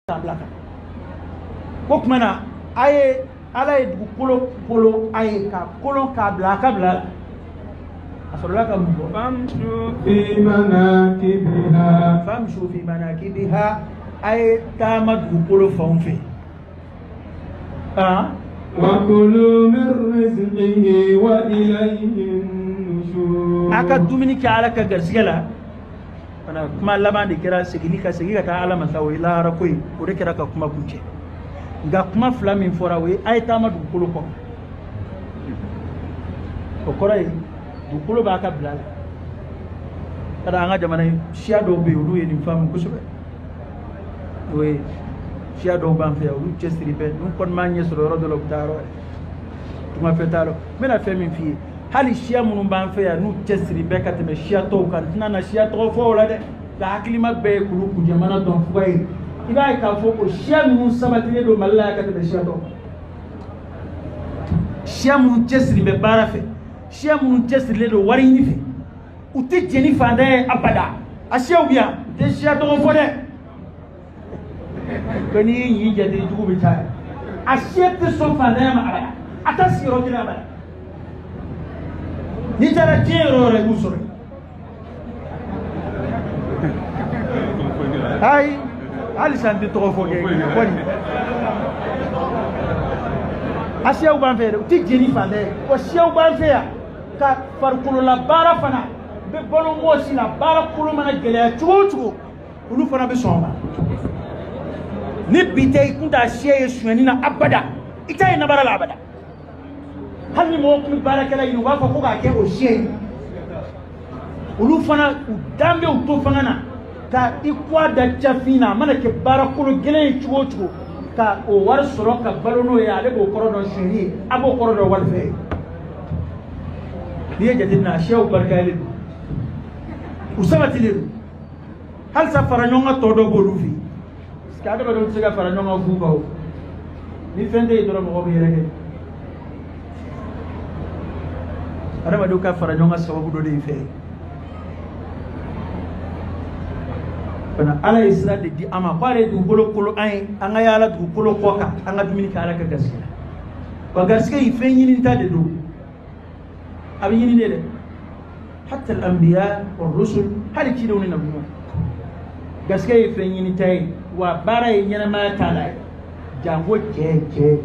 K'a bila kan ko tuma na a ye Ala ye dugukolo kolo a ye ka kolon k'a bila a ka bila la a sɔrɔla ka mun fɔ? فامشوا في مناكبها. فامشوا في مناكبها, a ye taama dugukolo fanw fɛ. وكلوا من رزقه وإليه النشور. A ka dumuni kɛ Ala ka garisɛgɛ la fana. Kuma laban de kɛra seginni ka segin ka taa Ala ma sa, o ye lahara ko ye, o de kɛra ka kuma kuncɛ. Nka kuma fila min fɔra, o ye a ye taama dugukolo kɔ. O kɔrɔ ye dugukolo b'a ka bila la. Ka da an ka jamana in siya dɔw bɛ yen, olu ye nin faamu kosɛbɛ. O ye siya dɔw b'an fɛ yan, olu cɛsiri bɛ n'u kɔni m'a ɲɛ sɔrɔ yɔrɔ dɔ la, u bɛ taa yɔrɔ wɛrɛ, tungafɛ t'a la. N bɛna fɛn min f'i ye, hali siya minnu b'an fɛ yan n'u cɛsiri bɛ ka tɛmɛ siya tɔw kan, n tɛna na siya tɔgɔ fɔ o la dɛ, nka hakilima bɛɛ ye kulu kunjamana dɔn fuga ye. I b'a ye k'a fɔ o siya ninnu sabatilen don Mali la yan ka tɛmɛ siya tɔw kan. Siya minnu cɛsiri bɛ baara fɛ, siya minnu cɛsirilen don wari ɲini fɛ, u tɛ jɛn ni faantanya ye abada. A siyaw bɛ yan, u tɛ siya tɔgɔ fɔ dɛ, ko n'i y'i ɲin jate jugu bɛ caya. A siya tɛ sɔn faantanya ma abada, a t'a sigiyɔrɔ kelen abada. N'i taara diɲɛ yɔrɔ o yɔrɔ, i b'u sɔrɔ yen. Ayi, halisa n tɛ tɔgɔ fɔ kɛ kɔni. A siyaw b'an fɛ dɛ, u tɛ jɛn ni faantanya ye. Wa siyaw b'an fɛ yan ka farikolola baara fana bɛ balo mɔsi la, baara kolo mana gɛlɛya cogo o cogo, olu fana bɛ sɔn o ma. Ni bi tɛ, i kun t'a siya ye sonyɛni na abada, i t'a ye nabara la abada. Hali ni mɔgɔw tun bɛ baarakɛla ɲini, u b'a fɔ ko k'a kɛ o siya ye. Olu fana u dan bɛ u to fanga na ka i kɔ da cafin na, a mana kɛ baara kolo gɛlɛn ye cogo o cogo, ka o wari sɔrɔ ka balo n'o ye. Ale b'o kɔrɔ dɔn sonyɛni ye, a b'o kɔrɔ dɔn walifɛn ye. N'i ye jateminɛ, a siyaw barikalen don, u sabatilen don. Halisa fara ɲɔgɔn kan tɔ dɔ b'olu fɛ yen, parce que adamadenw tɛ se ka fara ɲɔgɔn kan fu kan. O ni fɛn tɛ yen dɔrɔn, mɔgɔ bɛ yɛrɛ kɛ. Adamadenw ka fara ɲɔgɔn kan sababu dɔ de ye fɛn ye fana. Ala ye sira de di an ma ko ale ye dugukolo kolo an ye, an ka yaala dugukolo kɔ kan, an ka dumuni kɛ Ala ka garisɛgɛ la. Wa garisɛgɛ in, fɛn ɲinita de don, a bɛ ɲini de dɛ. حتى الأنبياء والرسل, hali cidenw ni nabiɲumanw, garisɛgɛ ye fɛn ɲinita ye, wa baara ye ɲɛnamaya t'a la ye. Janko cɛ cɛ